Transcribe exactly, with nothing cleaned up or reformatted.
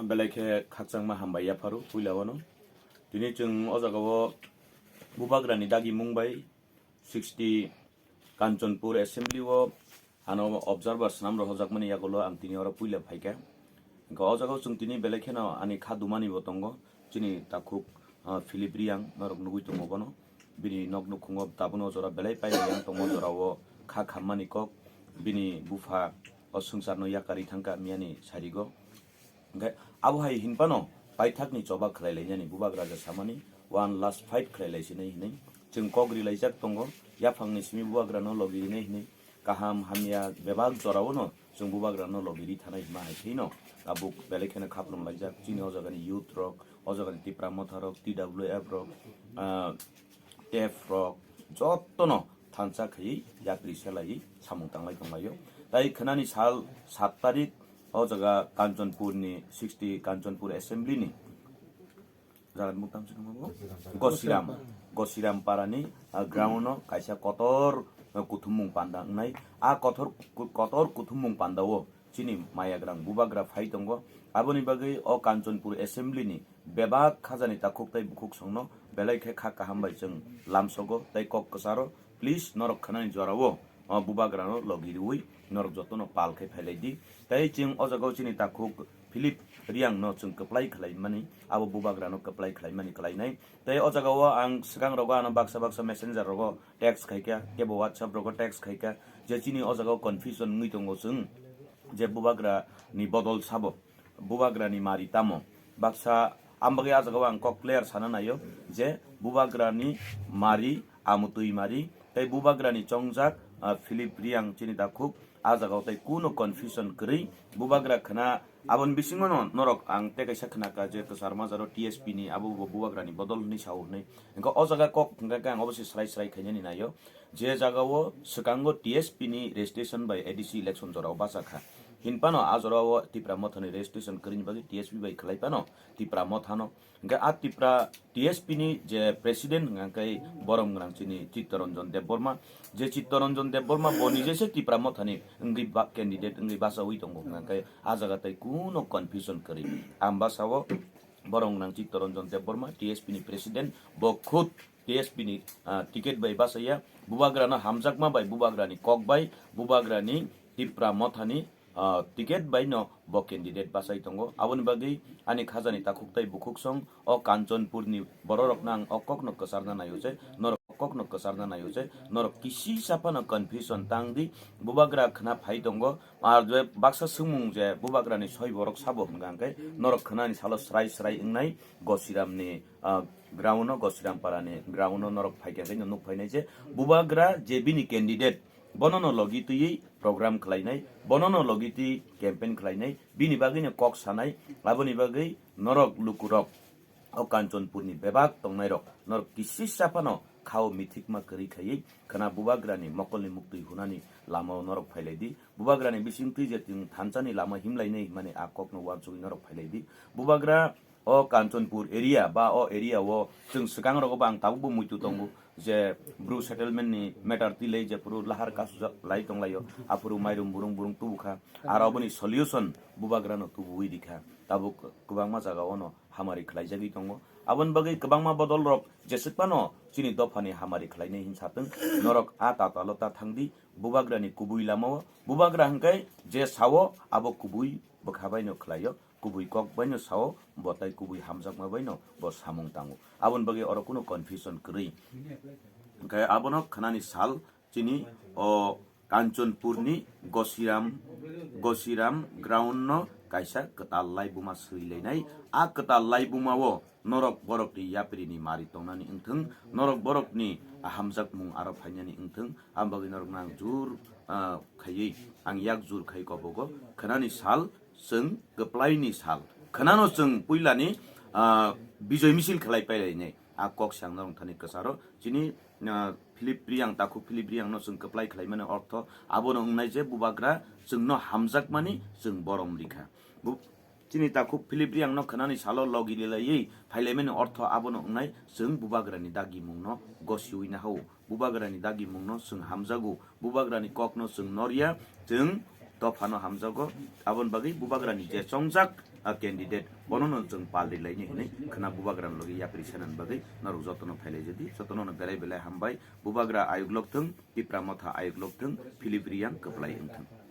Belai khe khakchangma hambai yapharo puila wano. Tini chwng o jagao Bubagrani dagi mung bai sixty Kanchanpur Assembly o ano observer swnam rohojakmani yagulo ang tini oro puila phaikha. Hwnkhe o jagao chwng tini belai kheno ani kha dumani bo tongo. Chini takhuk, ah, Philip Riang norok nugui tongo bono. Bini nok nukhungo tabukno jora belai pailai yang tongo, jorao kha khammani kok. Bini bupha o swngcharno yakarwi thangkha miyani sarigo. Hwnkhe abo hai hinphano paithakni choba khlai lainani bubagra ja samani one last fight khlai lai sinai hinwi chwng kok ri laijak tongo. Yaphangni simi bubagrano logi rinai hinwi kaham hamya bebak jorao no chwng bubagrano logi ri thanai hima hai kheno tabuk belai kheno khaplum laijak chini o jagani youth rok, o jagani Tipra Motha rok, T W F rok, ah, tep rok jotono thansa khaiwi yapri selaiwi samung tanglai tonglaio. Tai khwnani sal sat tarik o jaga Kanchanpurni sixty Kanchanpur Assembly ni jaga ni mung tamo se tongma bo? Gosiram, Gosiram parani, ah, ground no kaisa kotor, ah, kuthumung panda wngnai. A kotor, kotor kuthumung panda o chini mayagrang bubagra phai tongo. Aboni bagwi o Kanchanpur Assembly ni bebak khajani takhuk tai bukhuk songno belai khe kha kaham bai chwng lamsogo tai kok kwcharo. Please, norok khwnani jorao, o bubagrano logi riwi norok jotono pal khe phailai di. Tai chwng o jagao chini takhuk Philip Riang no chwng kwplai khlaimani, abo bubagrano kwplai khlaimani khlainai. Tai o jagao ang swkang rogo ano baksa baksa messenger rogo text khaikha, kebo WhatsApp rogo text khaikha, je chini o jagao confusion wngwi tongo chwng, je bubagra ni bodol sabo, bubagra ni mari tamo. Baksa ang bagwi a jagao ang kok clear sana naio je bubagra ni mari amutwi mari tai bubagra ni chongjak, ah, Philip Riang chini takhuk a jagao tai kuno confusion kwrwi bubagra khna aboni bisingo no norok ang tei kaisa khnakha je kwchar majaro T S P ni abo bo bubagra ni bodol hwnwi sao hwnwi. Hwnkhe o jaga kok hwnkhe ang obo se srai srai khainani naio. Je jagao swkango T S P ni registration bai A D C election jorao bachakha. Hinphano a jorao Tipra Mothani registration kwrwini bagwi T S P bai khlai phano Tipra Mothano. Hwnkhe a Tipra T S P ni je president hwnkhe borom gwnang chini Chittaranjan Debbarma. Je Chittaranjan Debbarma bo nije se Tipra Mothani wngwi ba-, candidate wngwi bachaui tongo hwnkhe a jaga tai kuno confusion kwrwi. Ang bachao borom gwnang Chittaranjan Debbarma, T S P ni president, bo khud T S P ni, ah, ticket bai bachaya, bubagrano hamjakma bai, bubagrani kok bai, bubagrani Tipra Mothani, ah, ticket bai no bo candidate bachai tongo. Aboni bagwi ani khajani takhuk tai bukhuk song o Kanchanpur ni bororokno ang o kokno kwcharna naio je, norok kokno kwcharna naio je, norok kisi saphano confusion tang di, bubagra khna phai tongo, ar je baksa swngmung je bubagrani soi borok sabo hwnka hwnkhe norok khnani salo srai srai wngnai Gosiramni, ah, ground o, Gosiram parani ground o norok phaikha khe nuk phainai je bubagra je bini candidate bono no logi twiwi program khlainai, bono no logi twi campaign khlainai, bini bagwi no kok sanai, aboni bagwi norok lukurok o Kanchanpurni bebak tongnairok norok kisi saphano khao mithikma kwrwi khaiwi khna bubagrani mokolni muktwi hunani lamao norok phailai di. Bubagrani bisingtwi je chwng thansani lama himlainai himani a kokno uansugwi norok phailai di. Bubagra o Kanchanpur area ba o area o chwng swkang rogo bo ang tabukbo muitu tongo je Bru settlement ni matter twi lai je phuru lahar kasujak lai tonglaio, aphuru mairum burung burung tubukha, aro oboni solution bubagrano tubuwi rikha. Tabuk kwbangma jaga ono hamari khlaijagwi tongo. Aboni bagwi kwbangma bodol rok jeswk phano chini dophani hamari khlainai hin satwng, norok a tatalo ta thangdi, bubagrani kubui lamao, bubagra hwnkhe je sao abo kubui bwkha baino khlaio, kubui kok baino sao, bo tai kubui hamjakma baino bo samung tango. Aboni bagwi oro kuno confusion kwrwi. Hwnkhe abono khnani sal chini o Kanchanpurni Gosiram, Gosiram ground no kaisa kwtal laibuma swilainai. A kwtal laibuma o norok borokni yapri ni mari tongnani wngthwng, norok borokni hamjakmung aro phainani wngthwng, aboni bagwi norokno ang jur, ah, khaiwi, ang yak jur khai kobogo. Khnani sal chwng kwplaini sal. Khnano chwng puilani, ah, bijoy misil khlai pailainai. A kok se ang norok thani kwcharo. Chini, ah, Philip Riang, takhuk Philip Riang no chwng kwplai khlaimani ortho abono wngnai je bubagra chwngno hamjakmani chwng borom rikha. Bu-, chini takhuk Philip Riang no khnani salo logi lelaiwi phailaimani ortho abono wngnai chwng bubagrani dagimungno gosiwi nahao. Bubagrani dagimungno chwng hamjago, bubagrani kokno chwng norya, chwng dophano hamjago. Aboni bagwi bubagrani je chongjak a candidate bono no chwng pal ri laini hinwi khwna bubagra ni logi yapri sanani bagwi norok jotono phailai jodi, jotono no belai belai hambai. Bubagra ayuk lok thung, Tipra Motha ayuk lok thung, Philip Riyang kwplai wng thung.